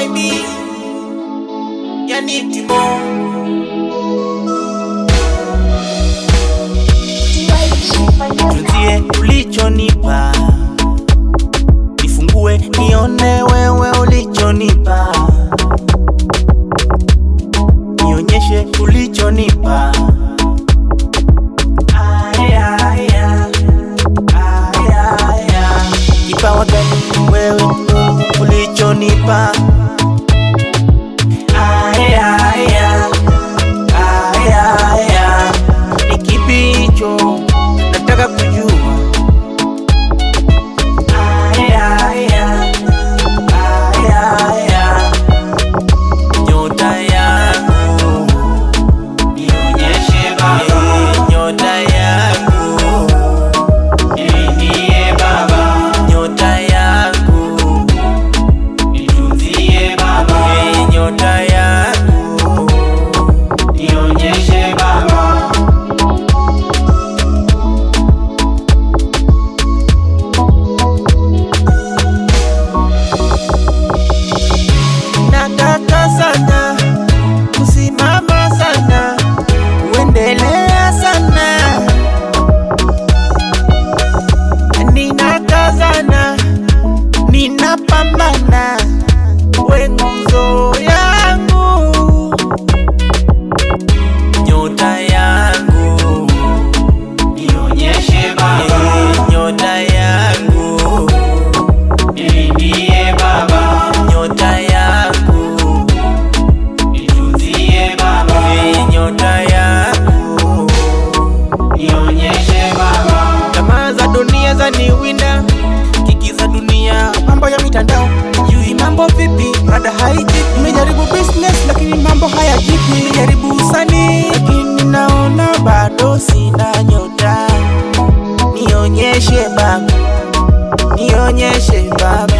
TYB, yani Timo. Tunzie ulichonipa, nifungue nione wewe ulichonipa, nionyeshe ulichonipa. Kipawa gani wewe Mungu ulichonipa? Ni kipi hicho nataka kujua? Nyota yangu nionyeshe Baba, nyota yangu nilindie Baba, nyota yangu nitunzie Baba, nyota yangu nionyeshe Baba. Nataka sana kusimama sana, kuendelea sana, ninakazana, ninapambana, we nguzo yangu. Nyota yangu nionyeshe Baba, nyota yangu nilindie Baba, nyota yangu nitunzie Baba, nyota yangu nionyeshe Baba. Tamaa za dunia zaniwinda, kiki za dunia, mambo ya mitandao, sijui mambo vipi, rada haijipi. Nimejaribu business lakini mambo hayajipi, nimejaribu usanii lakini naona bado sina nyota. Nionyeshe Baba, nionyeshe Baba.